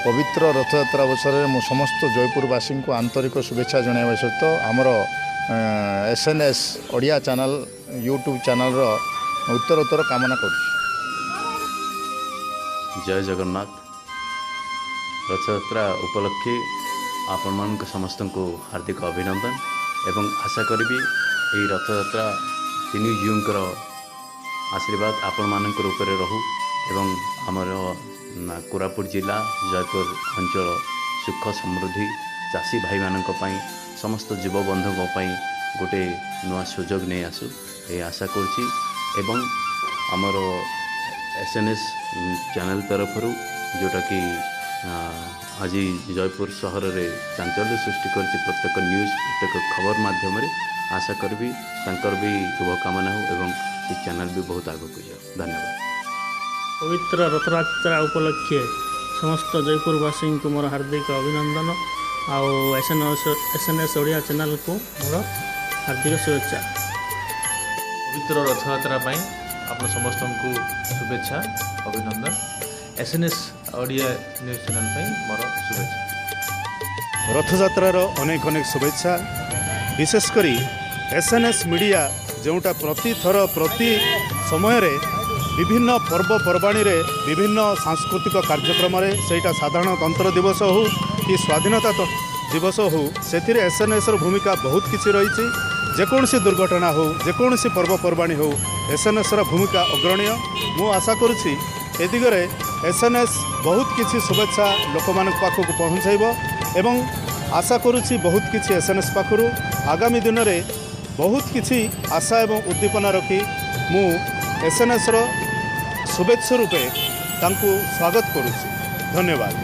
ପବିତ୍ର ରଥଯାତ୍ରା ଅବସରରେ ମୁଁ ସମସ୍ତ ଜୟପୁରବାସୀଙ୍କୁ ଆନ୍ତରିକ ଶୁଭେଚ୍ଛା ଜଣାଇବା ସହିତ ଆମର ଏସ୍ଏନ୍ଏସ୍ ଓଡ଼ିଆ ଚ୍ୟାନେଲ୍, ୟୁଟ୍ୟୁବ୍ ଚ୍ୟାନେଲ୍ର ଉତ୍ତରୋତ୍ତର କାମନା କରୁଛି। ଜୟ ଜଗନ୍ନାଥ। ରଥଯାତ୍ରା ଉପଲକ୍ଷେ ଆପଣମାନଙ୍କ ସମସ୍ତଙ୍କୁ ହାର୍ଦ୍ଦିକ ଅଭିନନ୍ଦନ ଏବଂ ଆଶା କରିବି ଏହି ରଥଯାତ୍ରା ତିନି ଜୀଉଙ୍କର ଆଶୀର୍ବାଦ ଆପଣମାନଙ୍କର ଉପରେ ରହୁ ଏବଂ ଆମର କୋରାପୁଟ ଜିଲ୍ଲା, ଜୟପୁର ଅଞ୍ଚଳ ସୁଖ ସମୃଦ୍ଧି, ଚାଷୀ ଭାଇମାନଙ୍କ ପାଇଁ, ସମସ୍ତ ଯୁବବନ୍ଧୁଙ୍କ ପାଇଁ ଗୋଟେ ନୂଆ ସୁଯୋଗ ନେଇ ଆସୁ, ଏହି ଆଶା କରୁଛି। ଏବଂ ଆମର ଏସ୍ଏନ୍ଏସ୍ ଚ୍ୟାନେଲ୍ ତରଫରୁ ଯେଉଁଟାକି ଆଜି ଜୟପୁର ସହରରେ ଚାଞ୍ଚଲ୍ୟ ସୃଷ୍ଟି କରିଛି ପ୍ରତ୍ୟେକ ନ୍ୟୁଜ୍, ପ୍ରତ୍ୟେକ ଖବର ମାଧ୍ୟମରେ, ଆଶା କରିବି ତାଙ୍କର ବି ଶୁଭକାମନା ହେଉ ଏବଂ ସେ ଚ୍ୟାନେଲ୍ ବି ବହୁତ ଆଗକୁ ଯାଉ। ଧନ୍ୟବାଦ। ପବିତ୍ର ରଥଯାତ୍ରା ଉପଲକ୍ଷେ ସମସ୍ତ ଜୟପୁରବାସୀଙ୍କୁ ମୋର ହାର୍ଦ୍ଦିକ ଅଭିନନ୍ଦନ ଆଉ ଏସ୍ଏନ୍ଏସ୍ ଓଡ଼ିଆ ଚ୍ୟାନେଲକୁ ମୋର ହାର୍ଦ୍ଦିକ ଶୁଭେଚ୍ଛା। ପବିତ୍ର ରଥଯାତ୍ରା ପାଇଁ ଆପଣ ସମସ୍ତଙ୍କୁ ଶୁଭେଚ୍ଛା, ଅଭିନନ୍ଦନ। ଏସ୍ଏନ୍ଏସ୍ ଓଡ଼ିଆ ନ୍ୟୁଜ୍ ଚ୍ୟାନେଲ୍ ପାଇଁ ମୋର ଶୁଭେଚ୍ଛା। ରଥଯାତ୍ରାର ଅନେକ ଅନେକ ଶୁଭେଚ୍ଛା। ବିଶେଷ କରି ଏସ୍ଏନ୍ଏସ୍ ମିଡ଼ିଆ, ଯେଉଁଟା ପ୍ରତିଥର ପ୍ରତି ସମୟରେ ବିଭିନ୍ନ ପର୍ବପର୍ବାଣୀରେ, ବିଭିନ୍ନ ସାଂସ୍କୃତିକ କାର୍ଯ୍ୟକ୍ରମରେ, ସେଇଟା ସାଧାରଣତନ୍ତ୍ର ଦିବସ ହେଉ କି ସ୍ୱାଧୀନତା ଦିବସ ହେଉ, ସେଥିରେ ଏସ୍ଏନ୍ଏସ୍ର ଭୂମିକା ବହୁତ କିଛି ରହିଛି। ଯେକୌଣସି ଦୁର୍ଘଟଣା ହେଉ, ଯେକୌଣସି ପର୍ବପର୍ବାଣୀ ହେଉ, ଏସ୍ଏନ୍ଏସ୍ର ଭୂମିକା ଅଗ୍ରଣୀୟ। ମୁଁ ଆଶା କରୁଛି ଏ ଦିଗରେ ଏସ୍ଏନ୍ଏସ୍ ବହୁତ କିଛି ଶୁଭେଚ୍ଛା ଲୋକମାନଙ୍କ ପାଖକୁ ପହଞ୍ଚାଇବ ଏବଂ ଆଶା କରୁଛି ବହୁତ କିଛି ଏସ୍ଏନ୍ଏସ୍ ପାଖରୁ ଆଗାମୀ ଦିନରେ। ବହୁତ କିଛି ଆଶା ଏବଂ ଉଦ୍ଦୀପନା ରଖି ମୁଁ ଏସ୍ଏନ୍ଏସ୍ର ଶୁଭେଚ୍ଛା ରୂପେ ତାଙ୍କୁ ସ୍ୱାଗତ କରୁଛି। ଧନ୍ୟବାଦ।